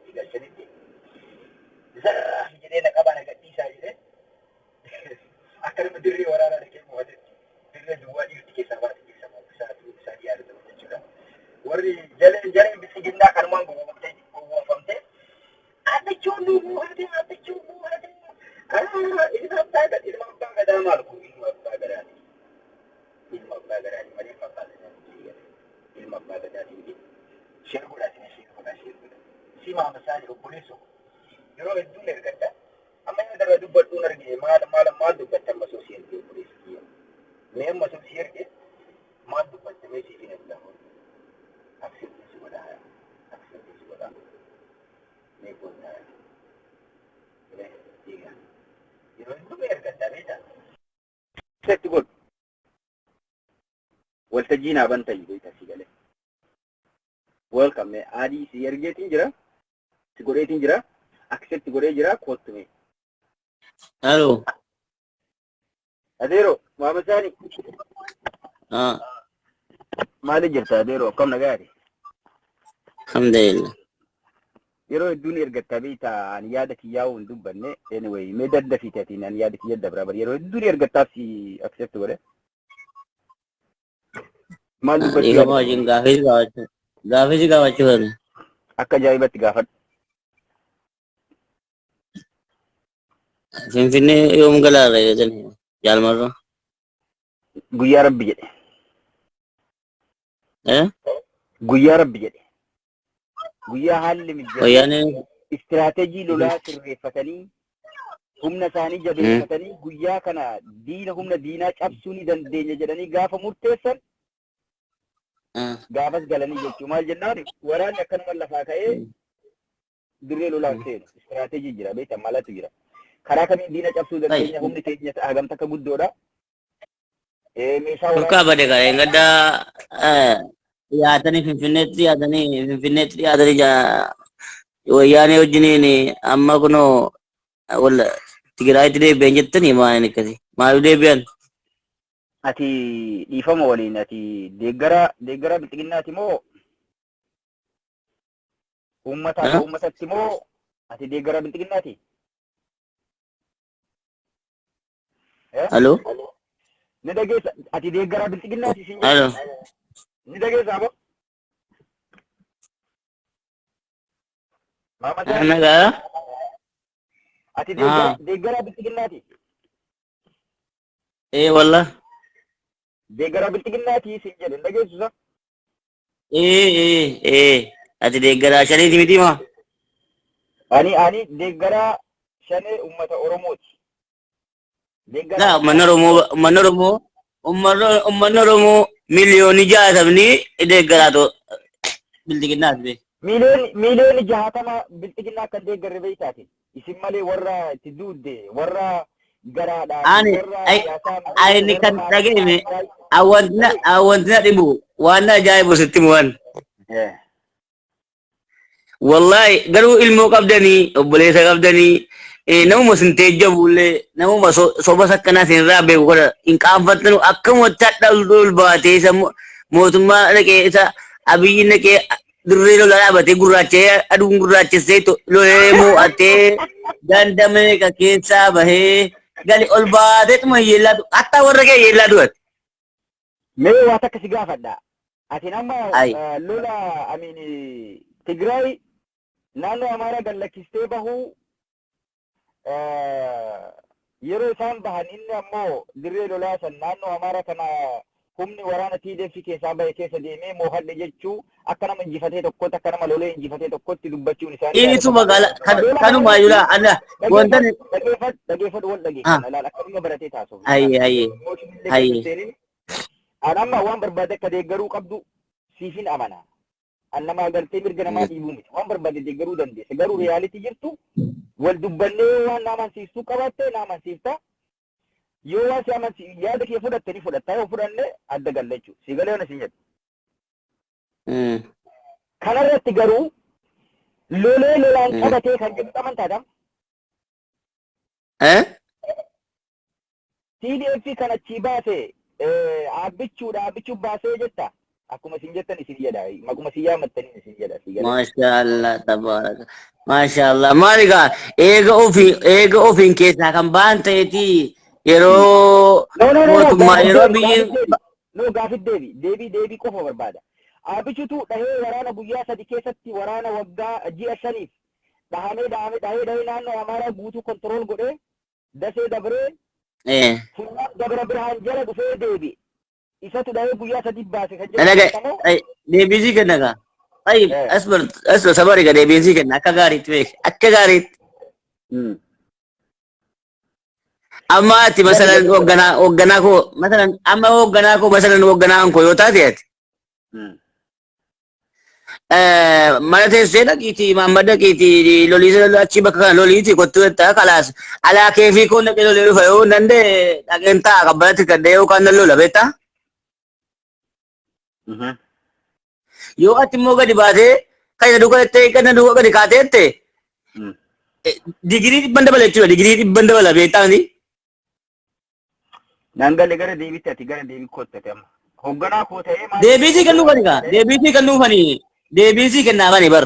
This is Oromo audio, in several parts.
itti galchanitti zarraaf jedhee na qabaa na gadhiisaa jedhee akka nama dirree waraanaa dhaqee mo'atetti dirree duwwaa dhiirti keessaa baate keessa mo'atu isaa turuun isaa ni yaadatama jechuudha. Warri jaleen jaleen bilxiginnaa kanumaan gowwoomfamtee gowwoomfamtee Abbichuun nu mo'ate, abbichuun mo'ate. Ilma abbaa gadaa, ilma abbaa gadaa maal kun ilma abbaa gadaati. Ilma abbaa gadaati malee ilma abbaa gadaati. Ilma abbaa gadaati miti. Share godhaa isin share godhaa share godhaa. Si maama isaanii obboleessoo yeroo hedduun ergadha. Amma yoo darba dubbadhuun argine maal maal maal dubbatta amma soo si erge obboleessi kiyya. Mee amma soo si erge maal dubbatte mee siif hin ergaa. Accept si godhaa. Accept si godhaa. Mee kottaa mee egaa yeroo hedduu mee ergadhaa beektaa. Setti godhu. Waltajjii naa bantayi beektaa si galee. Welcome mee adii si ergeetiin jira. Si godheetiin jira. Accept godhee jira kottu mee. Halo. Adeero maama isaanii. Ah, Maali jirta adeero akkam nagaati? alhamdulillah. Yeroo hedduun ergatta beektaa ani yaada kiyyaa hin dubbanne anyway mee daddafiiti ati ani yaada kiyya dabra bari yeroo hedduun ergattaaf si accept godhe. Maal dubbachuu Dhiifama yaada? wajjin gaafii si gaafachuu. Gaafii si gaafachuu kana. Akka ajaa'ibatti gaafadhu. Finfinnee yoom galaarra jedhani jaalmarra. Guyyaa rabbi jedhe. Eh? Guyyaa rabbi jedhe. Guyyaa haalli mijatee Wayyaaneen istiraateejii lolaa sirreeffatanii humna isaanii jabeeffatanii guyyaa kana diina humna diinaa cabsuu ni dandeenya jedhanii gaafa murteessan gaafas galanii jechuu maal jennaan waraanni akkanuma lafaa ka'ee dirree lolaaf seenu istiraateejii jira beektaa malatu jira. Karaa kamiin diina cabsuu dandeenya humni keenya hagam takka guddoodha. Meeshaa Burqaa waraanaa bade kana eeggadda dhiyaatanii Finfinneetti dhiyaatanii Finfinneetti dhiyaatanii wayyaanee wajjiniin amma kunoo wal Tigraayitti deebi'an jettanii maal akkasii maaliif deebi'an? Ati dhiifama waliin ati deeggara deeggara bilxiginnaati moo uummata akka uummatatti moo ati deeggara bilxiginnaati? Halo? Ni dhageessa ati deeggara bilxiginnaati siin jedhe. Halo? Ni dhageessa aboo. Maama Saani Nagaa? ati deeggara deeggara bilxiginnaati. Ee wallah. Deeggara bilxiginnaati siin jedhe hin dhageessu sa? Ee ee ee ati deeggaraa shaniiti miti maa? Ani deeggaraa shanee uummata Oromooti. Deeggaraa Laa uummanni Oromoo uummanni Oromoo uummanni Oromoo miliyoonii 60 deeggaraa too bilxiginnaati bee. Miiliyoonni 60 bilxiginnaa akka hin deeggarre beektaati. Isin malee warra itti duudde warra garaadhaa fi Ani warra ay siyaasaa malee ani warra kan dhaga'ime wanti na dhibu waan na ajaa'ibu sitti mu'an. Wallahi garuu ilmoo qabdanii obboleessa qabdanii namuma sin teejjabullee namuma soba sakkanaa sin irraa beeku kana hin qaanfattanu akkamumatti hadha ol baatee isa mootummaa dhaqee isa abiyyi dhaqee dirree lolaa dhaabatee gurraachee aduun gurraachessee lolee mo'atee ganda meeqa keessaa bahee gali ol baatee tuma yeellaa hattaa warra kee yeellaa du'ate. Mee waa takka si gaafadha. Ati nama Ay. lola amiin Tigraay naannoo Amaaraa gad lakkistee bahuu yeroo isaan bahan inni ammoo dirree lolaa san naannoo Amaaraa kana humni waraana TDF keessaa bahe keessa deemee moohadhe jechuu akka nama injifatee tokkotti akka nama lolee injifatee tokkotti dubbachuun isaanii Inni yaadatama. magaalaa Lola kanumaa kanarratti jula ana wanta dhageeffadhu dhageeffadhu dhageeffadhu wal dhageeffanna laal akka nama baratee taasifnu Hayye hayye emotion illee keessa hayye. seenin an amma waan barbaade akka deeggaruu qabdu siifin amana. An nama agartee mirga namaa dhiibuu miti. Waan barbaade deeggaruu dandeessa. Garuu reality jirtu wal dubbannee waan na amansiistuu qabaatte na amansiifta. Yoo waan si amansi yaada kee fudhatte ni fudhatta. Yoo fudhanne adda galla jechuudha. Si galee waan isin jedhu. Kanarratti garuu lolee lolaan qabatee kan jedhu amantaadha. Eh? TDF kan achii baase abbichuudha abbichuu baasee jetta. Akkuma isin jettan isin jedha. Maquma isin yaamattaniin isin jedha. Si galee. Maasha Allah tabaraka. Maashaallah. Maali gaa eega ofii eega ofiin keessaa kan ba'an ta'eeti yeroo No, no, no, no, mootummaa gaafit yeroo deebi, biyyi gaafit deebi. No, gaafit deebi. Deebii deebii qofa barbaada. Aabichutu dhahee waraana guyyaa 3 keessatti waraana waggaa ji'a 5f dhahamee dhahamee dhahee dhahee naannoo Amaaraa guutuu control godhee Dasee dabree funyaan Dabra Birhaan jala dhufee deebi'e. Isatu dhahee guyyaa 3 baase kan jedhu Dhagaye beekamoo? deebiisii kenna gaa. Tayyib asbar asbar sabari gaa deebiisii kenna akka gaariitti beek akka gaariitti. Amma ati masalan hoogganaa hoogganaa koo masalan amma hoogganaa koo masalan hoogganaa koo yoo taate ati mana teessee dhaqiitii Mahammad dhaqiitii loliisa achi bakka kana loliitii kottuu jettaa kalaas alaa keefii koon dhaqee lolee dhufa yoo hin danda'e dhaqeen taa'a qabbanatti kadhee yookaan nan lola beektaa. Yoo ati immoo gadi baatee kan isa duuka jettee kan isa duuka gadi kaatee jette digirii dhibban dabala jechuudha digirii dhibban dabala beektaa miti. Naan galle gara deebiitti ati gara deebii kottate amma. Hoogganaa koo ta'ee maal Deebiisii kennuu fani kaa deebiisii kennuu fani deebiisii kennaa fani bar.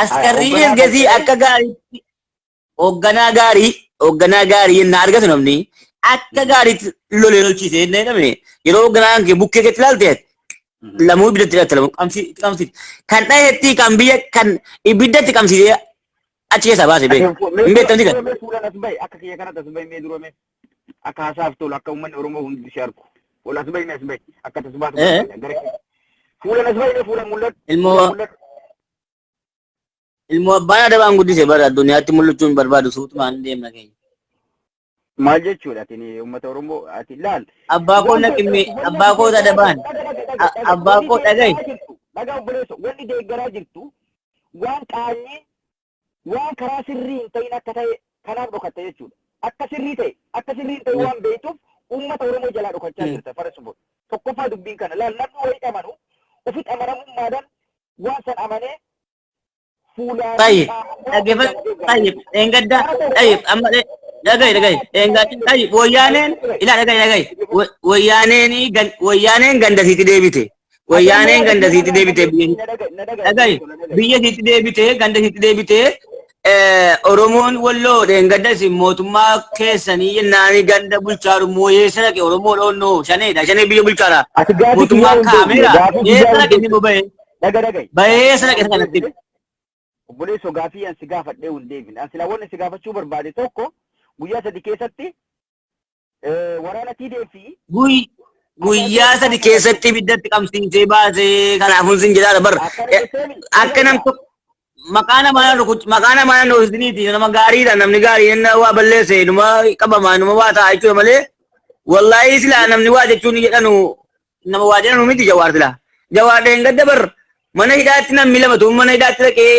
Askarrii Hoogganaa kan ergasii ta'e akka gaariitti hoogganaa gaarii hoogganaa gaarii yennaa argatu namni akka gaariitti lolee lolchiise yennaa jedhame yeroo hoogganaan kee bukkee keetti ilaalte lamuu ibiddatti hidhatte lamuu qabsiiti. Kan dhahetti kan biyya kan ibiddatti qabsiisee achi keessaa baase beeku. Hin beektan Mee mee fuulaan as bahi akka kiyya kanatti as bahi mee dura mee akka haasaaf tolu akka uummanni Oromoo hundi si argu. Ol as bahi mee as bahi akka tas baatu barbaada gara kiyya. Fuulaan as bahi mee fuulaan mul'adhu. Ilmoo Fuulaan mul'adhu. ilmoo abbaan adabaan guddise bara addunyaatti mul'achuu hin barbaadu suutumaan deemna keenya. Maal jechuudha ati uummata Oromoo ati laal. Abbaa koo Waan naqimmi deeggaraa wanni abbaa ati koo deeggaraa adabaan jirtu dhaga dhaga dhaga dhaga abbaa wanni koo dhaga'i. deeggaraa jirtu dhaga obboleesso wanni deeggaraa jirtu waan qaanyii waan karaa sirrii hin ta'in akka ta'e kanaaf dhokatte jechuudha. Akka sirrii ta'e akka sirrii hin ta'in waan beektuuf uummata Oromoo jalaa dhokachaa jirta farasuma. Tokkoffaa dubbiin kana laal namni wayii amanu ofitti amanamummaadhaan waan san amanee fuulaa fi Tayyib qaamaan dhaggeeffadhu kan deeggaru tayyib jechuudha. dheengadda Karaa tokko tayyib amma dhaga'i dhaga'i dheengadda tayyib wayyaaneen ilaa dhaga'i dhaga'i wayyaaneen wayyaaneen ganda sitti deebite wayyaaneen ganda sitti deebite biyya dhaga'i biyya sitti deebite ganda sitti deebite Oromoon walloo dheengadda isin mootummaa keessanii jennaanii ganda bulchaaru mooyeessa dhaqe Oromoo dhoonnoo shaneedha shanee biyya bulchaadha Ati gaafii kiyyaa mootummaan hin beekne kaameera gaafii kiyyaa eessa hin dhaqe isin beekne boba'e dhaga dhaga'i bahee gaafii eessa kiyyaa dhaqe hin kanatti beekne obboleessoo gaafii an si gaafadhee hin deebine an silaa wanni si gaafachuu barbaade tokko guyyaa 3 keessatti waraana TDF Guy guyyaa 3 keessatti ibiddatti qabsiisee baasee kanaafuu sin jedhaadha bar Akkana jetteemi akka nam tokko maqaa namaa nan rukut maqaa namaa nan dhoofisiniiti nama gaariidha namni gaarii inni waa balleesse numa qabama numa waa ta'a jechuudha malee wallaahii silaa namni waa jechuun jedhanu nama waa jedhanu miti jawaar silaa jawaar dheengadda bar mana hidhaatti namni lama tun mana hidhaatti dhaqee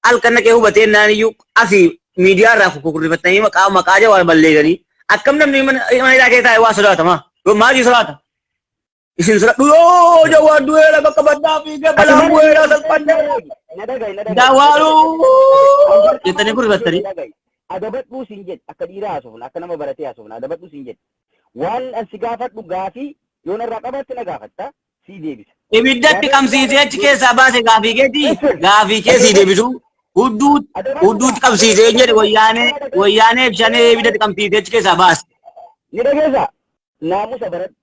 halkan dhaqee hubatee naan iyyuu asii miidiyaa irraa kukurrifatanii maqaa maqaa jawaar balleessanii akkam namni mana mana hidhaa keessa taa'e waa sodaatama maaliif sodaata isin sodaadhu yoo jawaar du'eera bakka baddaa fiigee Ati balaan mana bu'eera hidhaa salphannee na dhaga'i na dhaga'i na jawaaruu dhaga'i. jettanii kurrifattanii. Na dhaga'i. Adabadhuu siin jedhe akka dhiiraa haasofna akka nama baratee haasofna adabadhuu siin jedhe. Waan an si gaafadhu gaafii yoo narraa qabaatte na gaafatta sii deebisa. Ibiddatti Gaafii qabsiisee achi keessaa baase gaafii keetii Listen. gaafii kee sii deebisu hudduu Adabadhu hudduutti gaa. qabsiisee hin jedhe wayyaanee wayyaanee shanee ibiddatti qabsiisee achi keessaa baase. Ni dhageessa. Naamusa baradhu.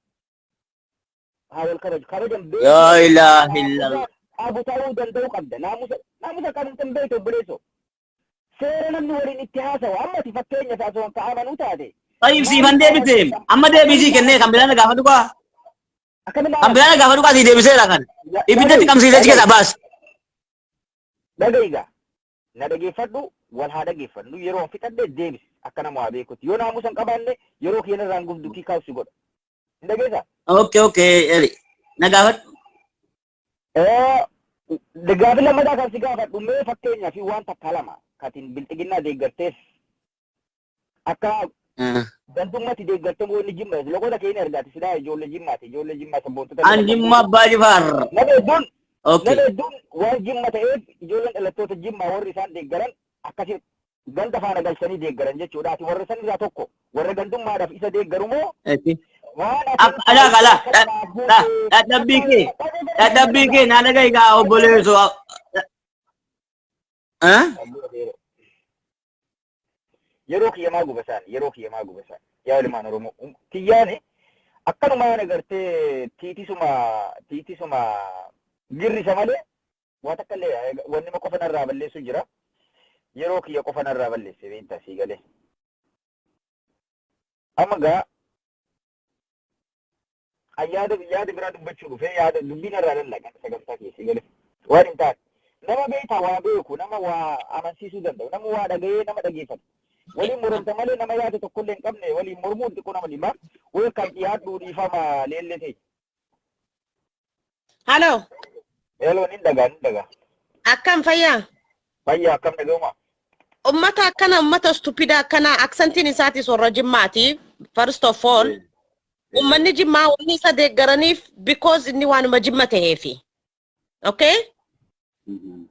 Haa wal kabaju. Kabajan beektu. Laa ilaaha illallah. Qabu ta'uu danda'uu qabda. Naamusa naamusa qabu kan beektu obboleessoo. Seera namni waliin itti haasawu amma ati fakkeenyaaf osoo ka amanuu taate. Tayyib siifan deebise amma deebisii kennee kan biraa na gaafadhu kaa Akkamiin kan biraa na gaafadhu kaa sii deebiseera kan ibiddatti qabsiisee achi keessaa baase. Dhaga'i gaa. Na dhageeffadhu wal haa dhageeffannu yeroo fixadhe deebisi akka nama waa beekutti yoo naamusa hin qabaanne yeroo kiyya irraan gubdu kii kaa'u si godha. Hin dhageessaa? Okay okay eri na gaafadhu. Gaafii lammataa kan si gaafadhu mee fakkeenyaaf waan takka lama katiin bilxiginnaa deeggarteef akka gandummatti deeggartee moo inni jimma loqoda kee ni argaati silaa ijoollee jimmaati ijoollee jimmaa sabboontota An jimma abbaa jifaar. Nama hedduun Okay. nama hedduun waan jimma ta'eef ijoolleen dhalattoota jimmaa warri isaan deeggaran akkasi ganda faana galchanii deeggaran jechuudha. Ati warra san irraa tokko warra gandummaadhaaf isa deeggaru moo Okay. waan ati Akka alaa alaa dhadhabbii kee dhadhabbii kee naa dhaga'i gaa obboleessoo. Eh? Yeroo kiyyamaa gubasaan, yeroo kiyyamaa gubasaan. Yaa ilmaan Oromoo, kiyyaani akkanumaan agartee tiitisuma girrisa malee waa takka illee wanni qofa narraa balleessu jira. Yeroo kiyya qofa narraa balleesse, beektaa, sii galee. Amma gaa yaada biraa dubbachuu dhufee yaada dubbii narraa lallaqa sagantaa keessi galee. Waan hin taane. Nama beektaa, waa beeku, nama waa amansiisuu danda'u, nama waa dhaga'ee nama dhageeffatu. Waliin moromta malee nama yaada tokkollee hin qabne waliin mormuun xiqqoo nama dhibaa. Welcome, dhiyaadhuu, dhiifama leellee ta'e. Hello. Hello, nin dhagaa, nin dhagaa. Akkam, fayyaa? Fayyaa, akkam, dhaga'uma? Ummata akkana, ummata stupid akkana, accentiin isaatis warra Jimmaati. First of all, ummanni Jimmaa wanni isa deeggaraniif because inni waanuma Jimma ta'eefi. Okay?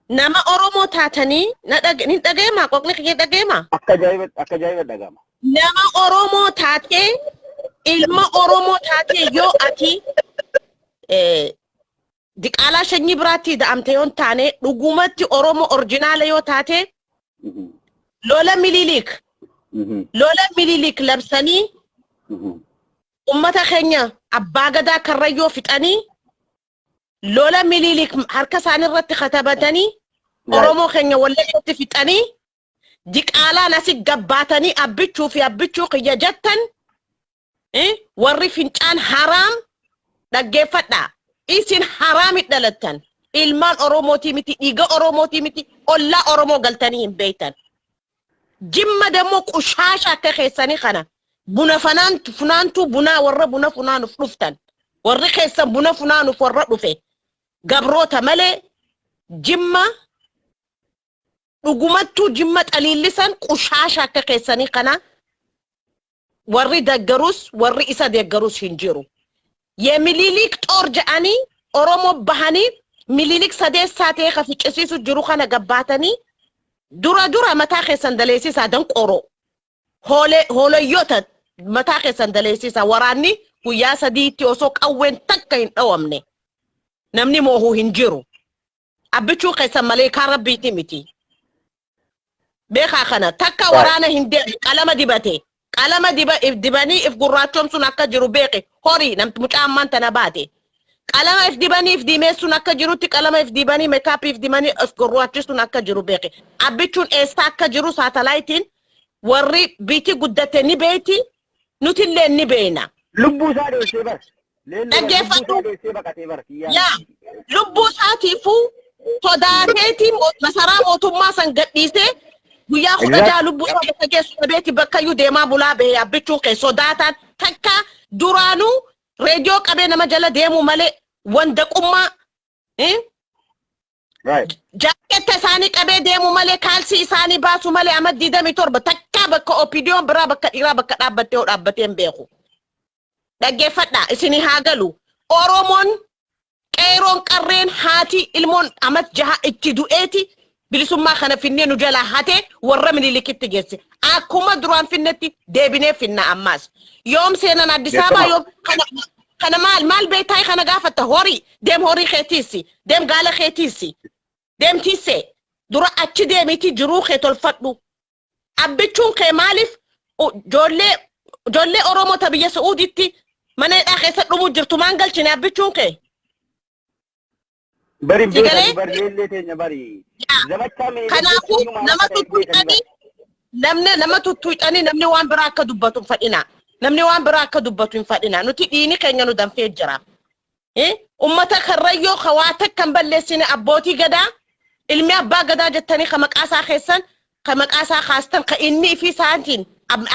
Nama Oromoo taatanii na ni dhaga'eema? Qoqni kiyya dhaga'eema? Akka ajaa'iba, akka ajaa'iba dhaga'ama. Nama Oromoo taatee, ilma Oromoo taatee, yoo ati diqaalaa shanyii biraatti da'amte yoo hin taane, dhugumatti Oromoo original yoo taate, lola Mililik labsanii ummata keenya abbaa gadaa Karrayyoo fixanii, lola Mililik harka isaanii irratti katabatanii, Oromoo keenya Wallaggatti fixanii, diqaalaan asi gabbaatanii Abbichuu fi Abbichuu kiyya jettan, warri fincaan haraam, dhaggeeffadhaa. Isin haraamit dhalattan. Ilmaan Oromootii miti, dhiiga Oromootii miti, ollaa Oromoo galtanii hin beektan. Jimma dammoo qushaasha akka keessanii kana buna fanaantu funaantuu bunaa, warra buna funaanuuf dhuftan. Warri keessan buna funaanuuf warra dhufe gabroota malee, Jimma dhugumattuu Jimma xaliillisan qushaasha akka keessanii kana warri deeggarus warri isa deeggarus hin jiru. የሚኒሊክ ጦር jedhanii Oromoo bahanii Mililik sadeessaa ta'e ka ficcisiisu jiru kana gabbaatanii dura dura mataa keessan daleessisaa, danqooroo. Hooleyyoota, mataa keessan daleessisaa. Waraanni guyyaa 3tti osoo qawween takka hin dhawamne namni moohuu hin jiru. Abbichuu keessan malee kaan rabbiiti miti. Beekaa, kana takka waraana hin deemne, qalama dibate. Qalama diba if dibanii if gurraachoomsuun akka jiru beeke horii namti mucaa ammaan tana baate. Qalama if dibanii if diimeessuun akka jirutti, qalama if dibanii, makeup if dibanii if gurraachisuun akka jiru beeke. Abbichuun eessaa akka jiru saatalaayitiin warri biitii guddate ni beeyti, nutillee ni beeyna. Lubbuu isaa dheessee bar. Dhaggeeffadhu. Lubbuu isaa dheessee baqatee bar. Yaa, lubbuu isaatiifuu sodaateeti masaraa mootummaa san gadhiisee guyyaa 16 lubbuu isaa bakka geessu dhabeeti bakkayyuu deemaa bulaa bahee. Abbichuun kee sodaataan takka duraanuu reediyoo qabee nama jala deemuu malee wandaqummaa jaaketta isaanii qabee deemuu malee, kaalsii isaanii baasuu malee, amma 27 takkaa bakka OPDOn biraa bakka dhiiraa bakka dhaabbattee yoo dhaabbatee hin beeku. Dhaggeeffadhaa, isinii haa galu. Oromoon qeeroon qarreen haati ilmoon amat 6 itti du'eeti bilisummaa kana finnee nu jalaa hatee warra Minilikitti geesse. Akkuma duraan finnetti deebinee finna ammaas. Yoom seenan Addis Ababaa yoom kana maal maal beektaa kana gaafatta? Horii deem, horii keetiisi deem, gaala keetiisi deem, tiisee dura achi deemiti jiruu kee tolfadhu. Abbichuun kee maaliif ijoollee Oromoo ta biyya Su'uuditti mana hidhaa keessa dhumuu jirtu maan galchine abbichuun kee? Bari Si galee? beekani bari leellee teenya bari. Zamachaa Minilik Kanaafuu jechuun maal nama akka ta'e beekani tuttuqanii, namni nama tuttuqanii, namni waan biraa akka dubbatu hin fadhina. Namni waan biraa akka dubbatu hin fadhina. Nuti dhiini keenya nu danfee jira. Ummata Karrayyoo ka waa takka hin balleessine, abbootii gadaa, ilmi abbaa gadaa jettanii ka maqaa isaa keessan ka maqaa isaa kaastan, ka inni ifii isaatiin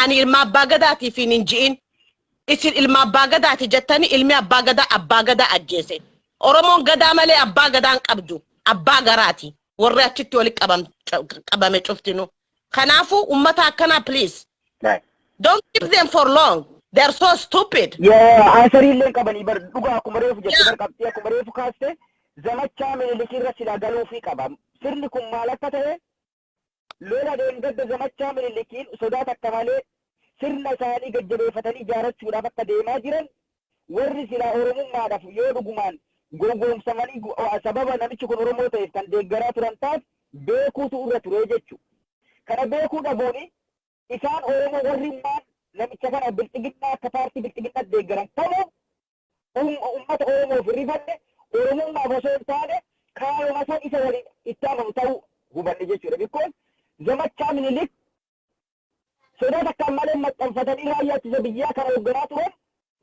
ani ilma abbaa gadaatiif hin ji'in. Isin ilma abbaa gadaati jettanii, ilmi abbaa gadaa abbaa gadaa ajjeese. Oromoon gadaa malee abbaa gadaa hin qabdu. Abbaa garaati. Warri achitti walitti qabame cuftinu. Kanaafuu ummata akkanaa, please. Don't keep them for long. They are so stupid. Yaa, answerii illee qabanii bar, dhugaa akkuma reefu jette bar, qabxii akkuma reefu kaaste zamachaa Minilik irra silaa galuufii qaba. Sirni kun maal akka ta'e, lola dheengadda zamachaa Minilikiin sodaa takka malee sirna isaanii gajjabeeffatanii ijaarrachuudhaaf akka deemaa jiran, warri silaa Oromummaadhaaf yoo dhugumaan gowwoomsamanii sababa namichi kun Oromoo ta'eef kan deeggaraa turan taat beekuutu irra ture jechuudha. Kana beekuu dhabuuni Isaan Oromoo warri immaan namicha kana Bilxiginnaa akka paartii Bilxiginnaatti deeggaran kamuu uummata Oromoof hin rifanne, Oromummaaf osoo hin taane kaayoma san isa waliin itti amanu ta'uu hubanne jechuudha. Because zamachaa Minilik sodaa takkaan malee maxxanfatanii raayyaa ittisa biyyaa kana hoogganaa turan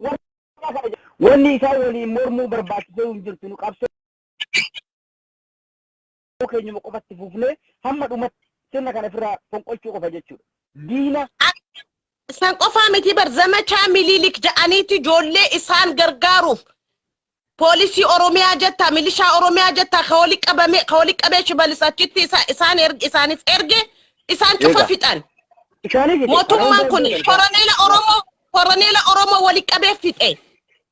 warra kana. Wanni isaan waliin mormuu barbaachisee hin jirtu, nu qabsoo keenyuma qofatti fufnee hamma dhumatti sirna kana ofirraa fonqolchuu qofa jechuudha. Diina San qofaa miti bar, zamachaa Mililik ja'aniiti ijoollee isaan gargaaruuf poolisii Oromiyaa jettaa, milishaa Oromiyaa jettaa, ka wali qabame, ka wali qabee Shimalis achitti isaan erge, isaaniif erge, isaan cufa Egaa. fixan. Isaanii fixe. Mootummaan kun koroneela Oromoo wali qabee fixe.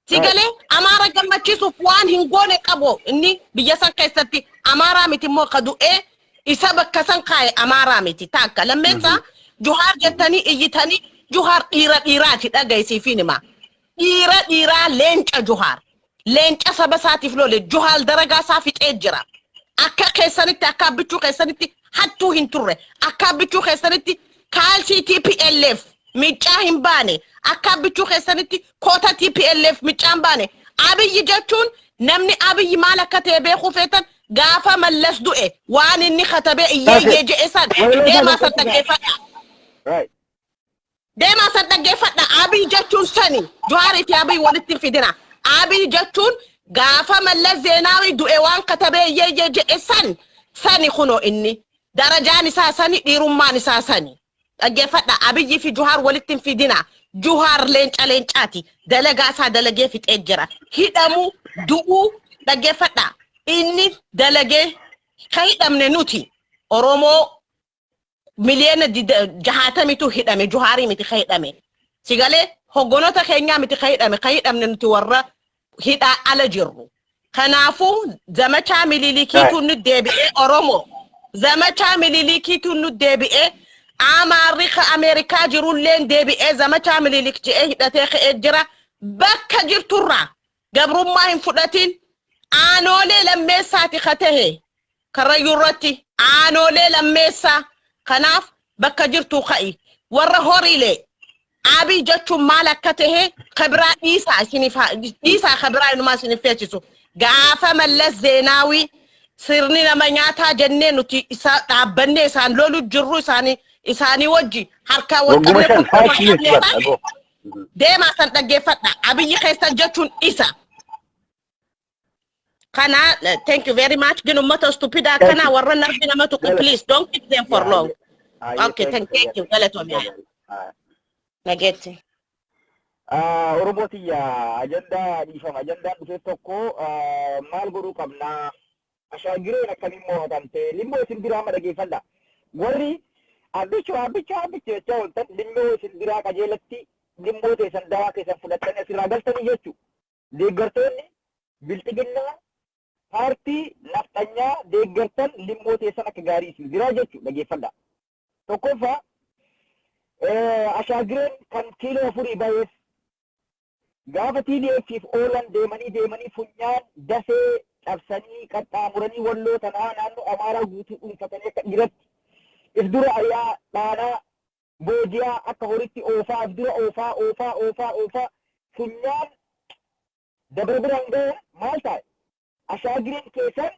Si galee, Amaara gammachiisuuf waan hin goone qabu inni biyya san keessatti. Amaaraa miti immoo ka du'ee isa bakka san kaa'e Amaaraa miti taakka. Lammeessaa, Juhaar jettanii iyyitanii, Juhaar dhiira dhiiraati, dhagayisiifiin hima. Dhiira dhiiraa, leenca Juhaar. Leenca saba isaatiif lole. Juhaar daragaa isaa fixee jira. Akka keessanitti, akka abbichuu keessanitti hattuu hin turre. Akka abbichuu keessanitti kaalsii TPLF miccaa hin baane. Akka abbichuu keessanitti koota TPLF miccaa hin baane. Abiyyi jechuun, namni Abiyyi maal akka ta'e beekuu feetan, gaafa Mallas du'e waan inni katabee iyyee iyyee jedhe san deemaa san dhaggeeffadha. Deemaa san dhaggeeffadha. Abiy jechuun sani. Juhaarii fi Abiy walitti hin fidina. Abiy jechuun gaafa Mallas Zeenaawii du'e waan katabee iyyee iyyee jedhe san sani kunoo inni. Darajaan isaa sani, dhiirummaan isaa sani. Dhaggeeffadha. Abiyyi fi Juhaar walitti hin fidina. Juhaar leenca leencaati. Dalagaa isaa dalagee fixee jira. Hidhamuu, du'uu, dhaggeeffadha. Inni dalagee ka hidhamne nuti. Oromoo miliyoona 60tu hidhame, Juhaarii miti ka hidhame. Sigalee, hoggonoota keenyaa miti ka hidhame, ka hidhamne nuti warra hidhaa ala jirru. Kanaafuu zamachaa Mililikiitu nu deebi'ee Oromoo. Zamachaa Mililikiitu nu deebi'ee. Amaarri ka Ameerikaa jirulleen deebi'ee zamachaa Mililik je'ee hidhatee ka'ee jira. Bakka jirturraa gabrummaa hin fudhatin. Aanoolee lammeessaati ka tahe Karrayyuu irratti aanoolee lammeessaa. Kanaaf bakka jirtu ka'i. Warra horiilee, Abiy jechuun maal akka tahe kabiraa dhiisaa, isiniif dhiisaa, kabiraa inumaa isiniif feesisu. Gaafa Mallas Zeenaawii sirni nama nyaataa jennee nuti isa dhaabbannee isaan lolu jirru, isaanii wajji harkaa wal Wagguma qabnee 5 kophee wal 5 years qabnee bara ago. Deemaa san dhaggeeffadha. Abiyyi keessan jechuun isa. Kana thank you very much. Gin ummata stupid akkana warra narbi nama tuqu, please don't keep them for long. Okay, thank you. Galatoomi. Nageetti. Oromoo tiyya, ajandaa dhiifama. Ajandaan dhufeef tokko, maal godhuu qabnaa? Ashaagireen akkamiin mo'atamte? Limmoo isin biraa amma dhageeffadha. Warri abbichoo abbichoo abbichoo jechaa ooltan, limmoo isin biraa, qajeelatti limmoo teessan, dawaa keessan fudhattanii asirraa galtanii jechuudha. Deeggartoonni Bilxiginnaa, paartii nafxanyaa deeggartan, limmoo teessan akka gaarii isin biraa jechuudha, dhageeffadha. Tokkoffaa, ashaagireen kan kiiloo 4 baheef gaafa TDF'if oolan deemanii deemanii funyaan Dasee cabsanii qaxxaamuranii Walloo tanaa naannoo Amaaraa guutuu dhuunfatanii akka dhiiratti if dura ari'aa, dhaanaa, booji'aa, akka horitti oofaa, if dura oofaa oofaa oofaa oofaa funyaan Dabra Biraan gahan maal taa'e? Ashaagireen keessan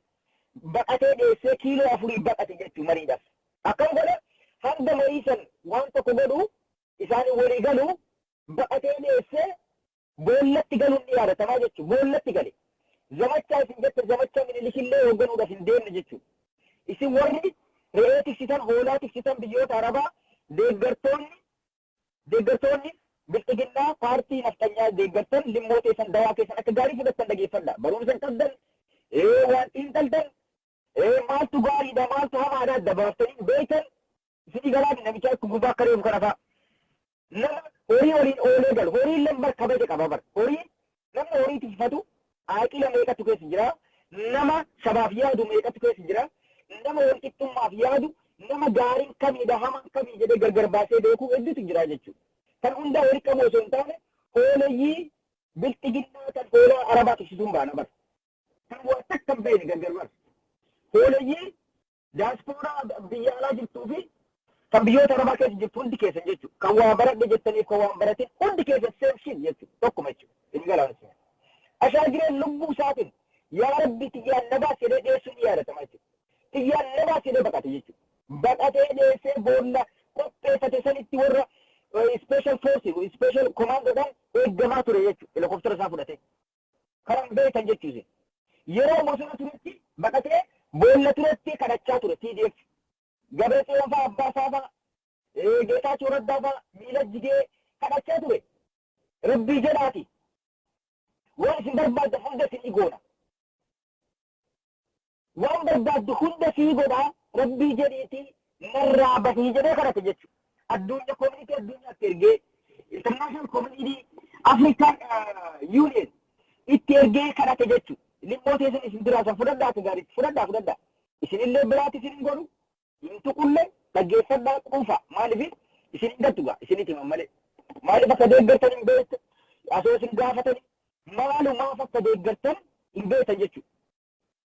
baqatee dheessee kiiloo 4 baqate jechuu mariidhaaf. Akkam godha? Hanga marii san waan tokko godhu isaanii walii galu baqatee dheessee boollatti galuun ni yaadatamaa jechuudha. Boollatti gale. Zamachaa isin jette, zamachaa Minilikillee hoogganuudhaaf hin deemne jechuudha. Isin warri re'ee tiksitan, hoolaa tiksitan, biyyoota Arabaa, deeggartoonni Bilxiginnaa, paartii nafxanyaa deeggartan, limmoo teessan, dawaa keessan akka gaarii fudhattan, dhageeffadha. Barumsa hin qabdan, waan xiinxaltan, maaltu gaariidha maaltu hamaadha adda baaftanii hin beektan. Isinii galaati, namicha akka gurbaa akka reefu kana fa'a. Nama horii waliin oolee galu, horiin lambar kabaja qaba bar. Horiin, namni horii tikfatu aaqila meeqatu keessa jira, nama sabaaf yaadu meeqatu keessa jira, nama walqixxummaaf yaadu, nama gaariin kamiidha hamaan kamii jedhee gargar baasee beekuu hedduutu jira jechuudha. Kan hundaa walitti qabu osoo hin taane, hooleyyii Bilxiginnaa kan hoolaa Arabaa tiksituun baana bar. Kan waa takka hin beekne gargar baasa. Hooleyyii daaspooraa biyya alaa jirtuu fi Kan biyyoota Arabaa keessa jirtu hundi keessan jechuudha. Kan waa baradhe jettaniif kan waan baratin hundi keessan same shit jechuudha. Tokkuma jechuudha. Inni galaana. Ashaagireen lubbuu isaatiin "Yaa Rabbi, tiyyaan na baas" jedhee dhiyeessuun ni yaadatama jechuudha. "Tiyyaan na baas" jedhee baqate jechuudha. Baqatee dheessee boolla qopheeffate sanitti warra special force, special commandoodhaan eeggamaa ture jechuudha. Helikooftara isaa fudhatee. Kanan beekan jechuudha. Yeroo bosona turetti baqatee boolla turetti kadhachaa ture TDF. Gabree Tsiyoon fa'aa, abbaa isaa fa'aa, Geetaachoo Raddaa fa'aa miila jigee kadhachaa ture. "Rabbii jedhaati. Waan isin barbaaddan hunda isin goona. Waan barbaaddu hunda sii godhaa, Rabbii jedhiitii narraa bahii" jedhee kadhate jechuudha. Addunyaa, community addunyaatti ergee, international community, African Union itti ergee kadhate jechuudha. Limmoo teessan isin biraa san fudhadhaa, gaariitti fudhadhaa, fudhadhaa. Isinillee biraatti isin hin godhu, hin tuqullee, dhaggeeffadhaa, quufa. Maaliif isin hin gattu gaa isinitti himan malee. Maaliif akka deeggartan hin beektu, asoo isin gaafatanii maalumaaf akka deeggartan hin beektan jechuudha.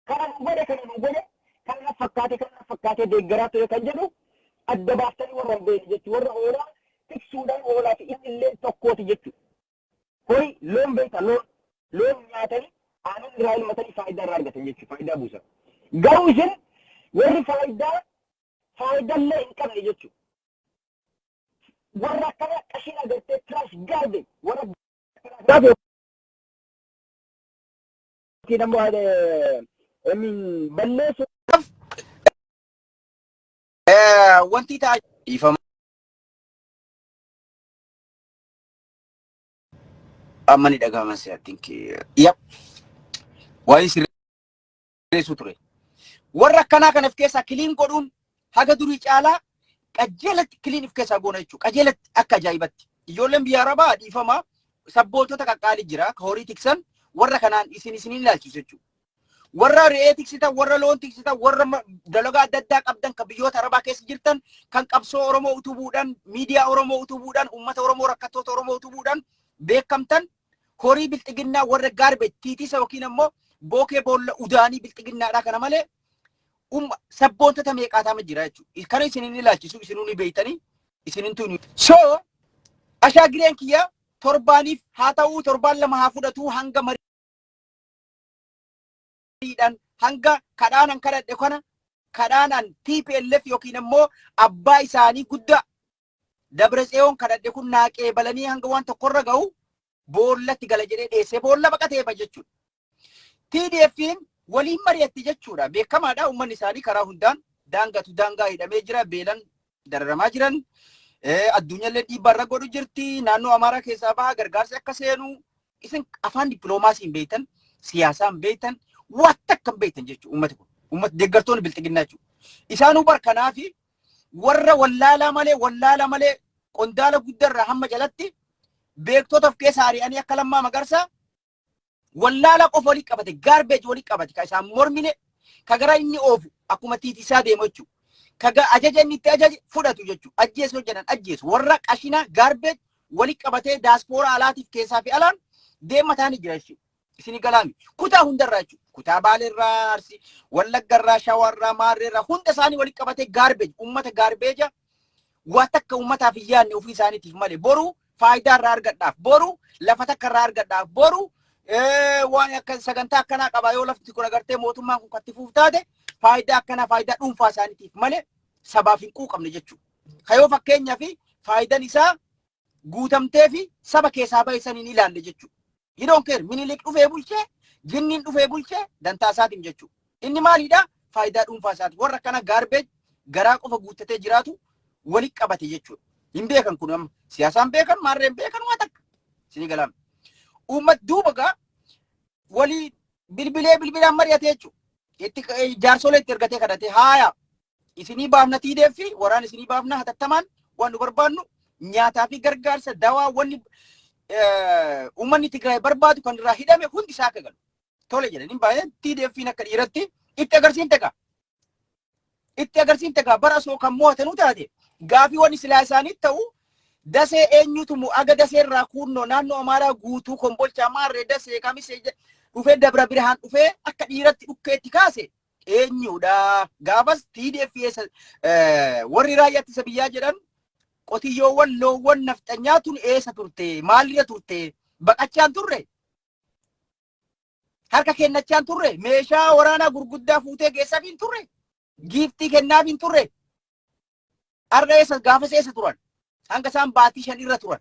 Kana nu godhe, kana nu godhe, kana na fakkaate, kana na fakkaate deeggaraa ture kan jedhu adda baaftanii warra hin beekne jechuudha. Warra hoolaa tiksuudhaan hoolaa fi inni illee tokkooti jechuudha. Horii, loon beekta, loon nyaatanii aannan irraa elmatanii faayidaa irraa argatan jechuudha. Faayidaa buusan. Garuu isin warri faayidaallee hin qabne jechuudha. Warra akkana qashiin agartee trash, garbage, warra yookiin ammoo balleessu. Wanti ta'a dhiifama amma ni dhaga'ama si, I think, yep, waa'ee sirreessuu ture. Warra akkanaa kana of keessaa clean godhuun haga durii caalaa qajeelatti clean of keessaa goona jechuudha. Qajeelatti akka ajaa'ibatti. Ijoolleen biyya Arabaa, dhiifama, sabbootota qaqqaalii jira ka horii tiksan, warra kanaan isin isiniin ilaalchisu jechuudha. Warra re'ee tiksitan, warra loon tiksitan, warra dalagaa adda addaa qabdan kan biyyoota Arabaa keessa jirtan, kan qabsoo Oromoo utubuudhaan, miidiyaa Oromoo utubuudhaan, uummata Oromoo, rakkattoota Oromoo utubuudhaan beekamtan, horii bilxiginnaa warra garbage tiitisa yookiin ammoo bookee boolla udaanii bilxiginnaadhaa kana malee sabboontota meeqaatama jira jechuudha. Kana isinin ilaalchisu, isinuu ni beeytanii isinintuu ni. So ashaagireen kiyya torbaaniif haa ta'uu, torbaan 2 haa fudhatu, hanga mariidhaan, hanga kadhaanan kadhadhe kana, kadhaanaan TPLF yookiin ammoo abbaa isaanii guddaa Dabra Tseyoon kadhadhe kun naa qeebalanii hanga waan tokkorra ga'u boollatti gala jedhee dheessee boolla baqatee ba jechuudha. TDF'n waliin mari'atti jechuudha. Beekamaadha, uummanni isaanii karaa hundaan daangatu daangaa hidhamee jira, beelan dararamaa jiran. Addunyaallee dhiibbaa irra godhu jirti. Naannoo Amaaraa keessaa baha gargaarsi akka seenu isin afaan dippiloomaasii hin beektan, siyaasaa hin beektan, waan takka hin beektan jechuudha uummati kun. Uummati deeggartoonni bilxiginnaa jechuudha. Isaanuu bar kanaafi warra wallaalaa malee qondaala guddarraa hamma jalatti beektota of keessaa ari'anii akka Lammaa Magarsaa wallaalaa qofa walii qabate, garbage walii qabate, ka isaan mormine, ka gara inni oofu akkuma tiitisaa deemu jechuudha. Ka ajaja inni itti ajaje fudhatu jechuudha. Ajjeesu hojjetan ajjeesu. Warra qashina garbage walii qabatee daaspooraa alaatiif keessaa fi alaan deemataa ni jira jechuudha. Isin galaami. Kutaa hundarraa jechuudha. Kutaa Baaleerraa, Arsii, Wallaggarraa, Shawarraa, Maarreerraa hunda isaanii walii qabatee garbage, uummata garbage, waa takka uummataaf hin yaadne, ofii isaaniitiif malee, boru faayidaa irraa argadhaaf, boru lafa takka irraa argadhaaf, boru waan akka sagantaa akkanaa qaba, yoo lafti kun agartee mootummaan kun katti fuuf taate faayidaa akkanaa, faayidaa dhuunfaa isaaniitiif malee sabaaf hin quuqamne jechuudha. Kayoo fakkeenyaa fi faayidaan isaa guutamtee fi saba keessaa bahe san hin ilaalle jechuudha. You don't care. Minilik dhufee bulchee, jinniin dhufee bulchee, dantaa isaatiin jechuudha. Inni maalidha? Faayidaa dhuunfaa isaati. Warra akkana garbage garaa qofa guuttatee jiraatu walitti qabate jechuudha. Hin beekan kun amma. Siyaasaan beekan, maarreen beekan, waa takka. Isinii galaama. Uummat duuba gaa walii bilbilee bilbilaan mari'ate jechuudha. Itti jaarsolee itti ergatee kadhatee, "Haaya, isinii baafna TDF fi waraan isinii baafna, hatattamaan waan nu barbaannu nyaataa fi gargaarsa dawaa, wanni uummanni Tigraay barbaadu kan irraa hidhame hundi isaa akka galu." Tole jedhanii baay'ee TDF'n akka dhiiratti itti agarsiifte gaa. Itti agarsiifte gaa, bara osoo kan mo'atanuu taate gaafii wanni silaa isaanii ta'u Dasee eenyutu mu aga Dasee irraa kuunnoo naannoo Amaaraa guutuu Kombolchaa, Maarree, Dasee, Kamisee dhufee, Dabra Birhaan dhufee akka dhiiratti dhukkeetti kaase. Eenyudha? Gaafas TDF eessa warri raayyaa ittisa biyyaa jedhan, qotiyyoowwan loowwan nafxanyaa tun eessa turte? Maalirra turte? Baqachaan turre? Harka kennachaan turre? Meeshaa waraanaa gurguddaa fuutee geessaaf hin turre? Giiftii kennaaf hin turre? Har'a eessa, gaafas eessa turan? Hanga isaan baatii 5 irra turan.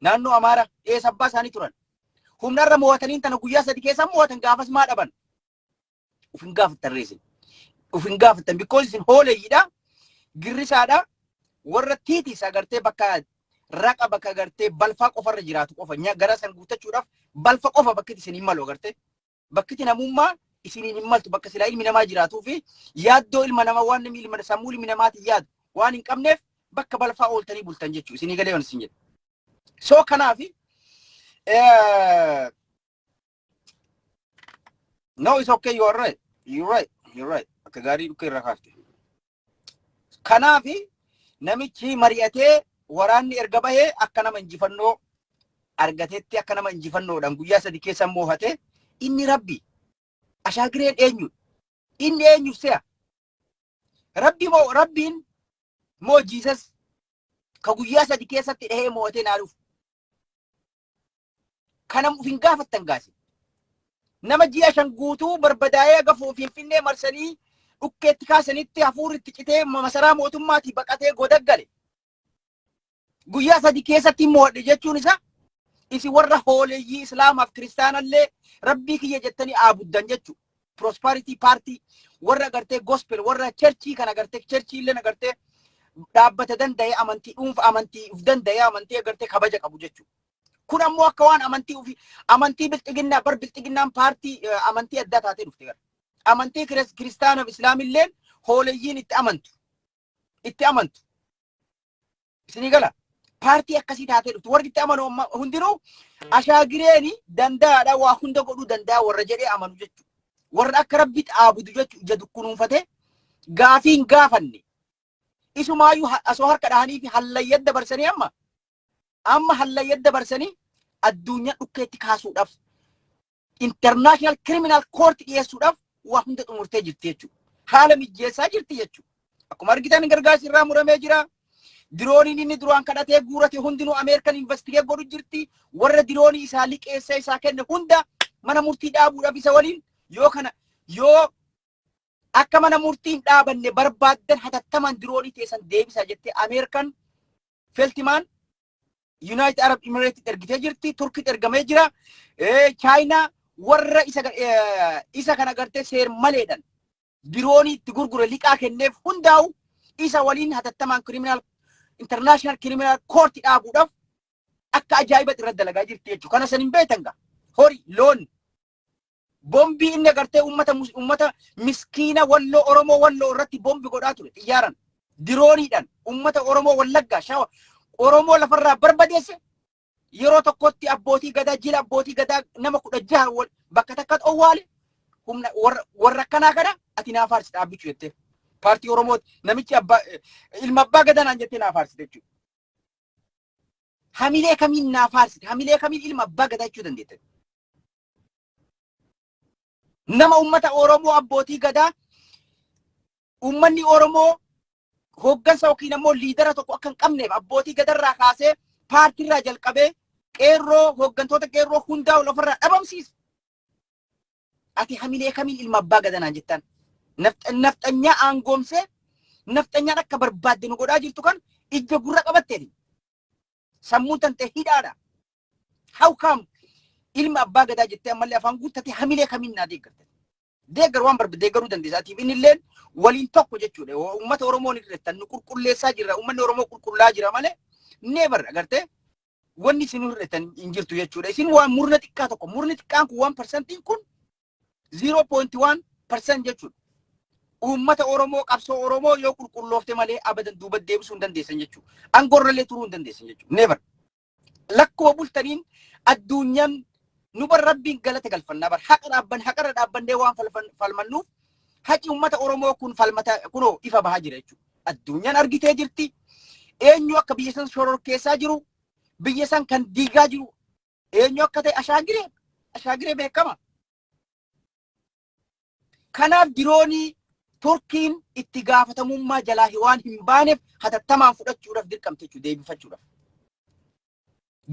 Naannoo Amaaraa eessa abbaa isaanii turan? Humnarra mo'atanii tana guyyaa 3 keessa mo'atan, gaafas maa dhaban? Uf hin gaafattan reesin. Uf hin gaafattan because isin hooleeyyiidha. Girrisaadha. Warra tiitis agartee bakka raqa, bakka agartee balfaa qofarra jiraatu qofa gara san guuttachuudhaaf balfa qofa bakki isin hin malu agartee. Bakki namummaa isiniin hin maltu, bakka silaa ilmi namaa jiraatuu fi yaaddoo ilma namaa, waan namni ilma sammuu ilmi namaatiin yaadu waan hin qabneef bakka balfaa ooltanii bultan jechuudha. Isinii galee waan isin jedhu. So kanaafi no, it's okay, you are right, you right, you right. Akka gaarii dhukkee irraa kaafte. Kanaafi namichi mari'atee waraanni erga bahee akka nama injifannoo argatetti, akka nama injifannoodhaan guyyaa 3 keessa moohate. Inni rabbi ashaagireen eenyu? Inni eenyuuf se'a? Rabbi moo, rabbiin moo, Jesus ka guyyaa 3 keessatti dhahee moo'atee naa dhufu? Kanam uf hin gaafattan gaasi. Nama ji'a 5 guutuu barbadaa'ee aga Finfinnee marsanii dhukkeetti kaasanitti hafuurri itti citee masaraa mootummaatii baqatee goda gale. Guyyaa 3 keessatti mo'adhe jechuun isaa, isin warra hooleyyii islaamaaf kiristaanallee rabbii kiyya jettanii aabuddan jechuudha. Prosperity Party warra agartee gospel, warra churchii kan agartee churchii illee agartee dhaabbata danda'ee, amantii dhuunfa, amantii uf danda'ee, amantii agartee kabaja qabu jechuudha. Kun ammoo akka waan amantii ofii, amantii bilxiginnaa bar, bilxiginnaan paartii amantii addaa taatee dhufte gara. Amantii kiristaanaaf islaamilleen hooleyyiin itti amantu. Itti amantu. Isinii gala. Paartii akkasii taatee dhufte. Warri itti amanu hundinuu ashaagireeni danda'aadha, waa hunda godhuu danda'a warra jedhee amanu jechuudha. Warra akka rabbitti aabudu jechuudha, ija dukkunuunfatee gaafii hin gaafanne. Isumaayyuu osoo harka dhahanii fi hallayyan dabarsanii, amma hallayyan dabarsanii addunyaa dhukkeetti kaasuudhaaf, international criminal court dhiyeessuudhaaf waa hunda xumurtee jirti jechuudha. Haala mijjeessaa jirti jechuudha. Akkuma argitan gargaarsi irraa muramee jira. Dirooniin inni duraan kadhatee guurate hundinuu Ameerikan investigate godhu jirti. Warra diroonii isaa liqeessee isaa kenne hunda mana murtii dhaabuudhaaf isa waliin yoo kana yoo akka mana murtii hin dhaabanne barbaaddan, hatattamaan diroonii teessan deebisaa jettee Ameerikan Feltimaan United Arab Emirates ergitee jirti. Turkitti ergamee jira. Chaayinaa warra isa kana gartee seer maleedhaan diroonii itti gurgure, liqaa kenneef hundaa'u isa waliin hatattamaan criminal, international criminal court dhaabuudhaaf akka ajaa'ibatti irratti dalagaa jirti jechuudha. Kana san hin beektan gaa. Horii loon bombii inni agartee ummata miskiina Walloo, Oromoo Walloo irratti bombi godhaa ture, xiyyaaran dirooniidhaan ummata Oromoo Wallaggaa, Shawa, Oromoo lafarraa barbadeesse. Yeroo tokkotti abbootii gadaa, jila abbootii gadaa nama 16 bakka takkatti owwaale. Humna warra akkanaa kana ati naa faarsite dhaabbichu jettee paartii Oromooti, namichi abbaa ilma abbaa gadaa naan jettee naa faarsite jechuudha. Hamilee kamiin naa faarsite? Hamilee kamiin ilma abbaa gadaa jechuu dandeette? Nama ummata Oromoo, abbootii gadaa, ummanni Oromoo hooggansa yookiin ammoo leadera tokko akka hin qabneef abbootii gadarraa kaasee, paartiirraa jalqabee, qeerroo, hooggantoota qeerroo hundaa lafarraa dhabamsiisa. Ati hamilee kamiin ilma abbaa gadanaan jettan? Nafxanyaa aangoomsee nafxanyaan akka barbaadde nu godhaa jirtu kan ija gurra qabatteeti. Sammuun tantee hidhaadha. How come ilma abbaa gadaa jettee ammallee afaan guuttatee hamilee kamiin naa deeggarta? Deeggar waan barbaade deeggaruu dandeessa. Atiif inni illeen waliin tokko jechuudha. Uummata Oromoo ni hir'attan, nu qulqulleessaa jirra. Uummanni Oromoo qulqullaa jira malee never agartee wanni isin hir'atan hin jirtu jechuudha. Isin waan murna xiqqaa tokko, murni xiqqaan kun 1%iin kun 0.1% jechuudha. Uummata Oromoo, qabsoo Oromoo yoo qulqulloofte malee abadan duuba deebisuu hin dandeessan jechuudha. Aangoorrallee turuu hin dandeessan jechuudha. Never. Lakkuma bultaniin addunyaan nu bar rabbiin galata galfannaa bar, haqa dhaabban, haqarra dhaabbannee waan falmannuuf haqi uummata Oromoo kun falmata kunoo ifa bahaa jira jechuudha. Addunyaan argitee jirti. Eenyu akka biyya san shororkeessaa jiru, biyya san kan diigaa jiru eenyu akka ta'e, ashaagiree beekama. Kanaaf diroonii Turkiin itti gaafatamummaa jalaa waan hin baaneef hatattamaan fudhachuudhaaf dirqamte jechuudha, deebifachuudhaaf.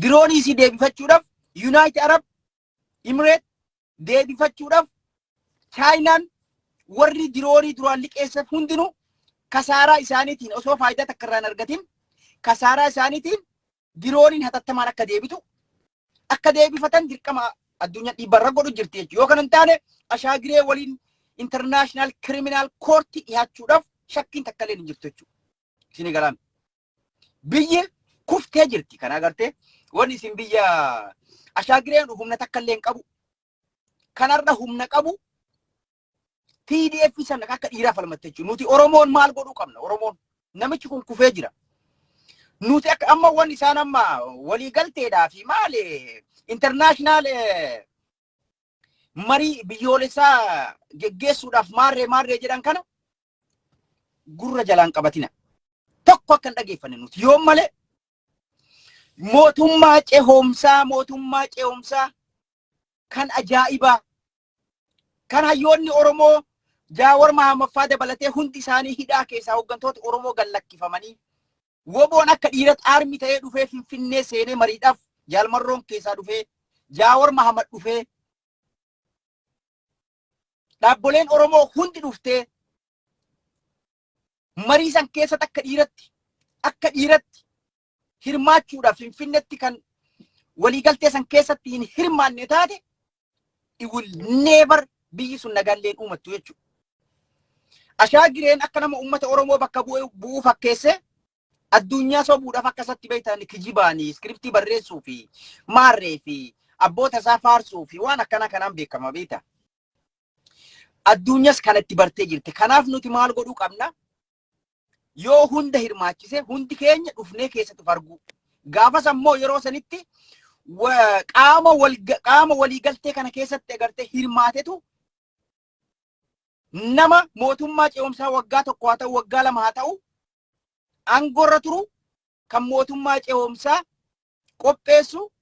Diroonii isii deebifachuudhaaf United Arab Emirate deebifachuudhaaf, Chaayinaan, warri diroonii duraan liqeessan hundinuu kasaaraa isaaniitiin, osoo faayidaa takka irraa hin argatin, kasaaraa isaaniitiin dirooniin hatattamaan akka deebitu, akka deebifatan dirqama addunyaa dhiibbarra godhu jirti jechuudha. Yoo kana hin taane Ashaagiree waliin International Criminal Court dhiyaachuudhaaf shakkiin takka illee hin jirtu jechuudha. Isin galaan. Biyyi kuftee jirti, kana agartee wanni isin biyya Ashaagireen humna takka illee hin qabu. Kanarra humna qabu TDF sana akka dhiiraa falmatte jechuudha. Nuti Oromoon maal godhuu qabna? Oromoon, namichi kun kufee jira. Nuti akka amma wanni isaan amma waliigalteedhaa fi maali international marii biyyoolessaa geggeessuudhaaf maarree maarree jedhan kana gurra jalaan qabatina. Tokko akka hin dhageeffanne. Nuti yoom malee mootummaa cehoomsaa, mootummaa cehoomsaa kan ajaa'ibaa, kan hayyoonni Oromoo Jaawar Mahammaffaa dabalatee hundi isaanii hidhaa keessaa, hooggantoota Oromoo gallakkifamanii, woboon akka dhiiratti army ta'ee dhufee Finfinnee seenee mariidhaaf, Jaalmarroon keessaa dhufee, Jaawar Mahammad dhufee, dhaabboleen Oromoo hundi dhuftee marii san keessatti akka dhiiratti hirmaachuudhaaf Finfinneetti kan waliigaltee san keessatti hin hirmaanne taate, it will never, biyyi sun nagaalleen uumattu jechuudha. Ashaagireen akka nama uummata Oromoo bakka bu'uu fakkeesse addunyaa sobuudhaaf akkasatti beektan kijibaanii iskiriptii barreessuu fi maarree fi abboota isaa faarsuu fi waan akkana kanaan beekama beekta. Addunyas kanatti bartee jirti. Kanaaf nuti maal godhuu qabna? Yoo hunda hirmaachise, hundi keenya dhufnee keessatti of arguu. Gaafas ammoo yeroo sanitti qaama waliigaltee kana keessatti agartee hirmaatetu nama mootummaa ce'umsaa waggaa 1 haa ta'u, waggaa 2 haa ta'u, aangoorra turu, kan mootummaa ce'umsaa qopheessu,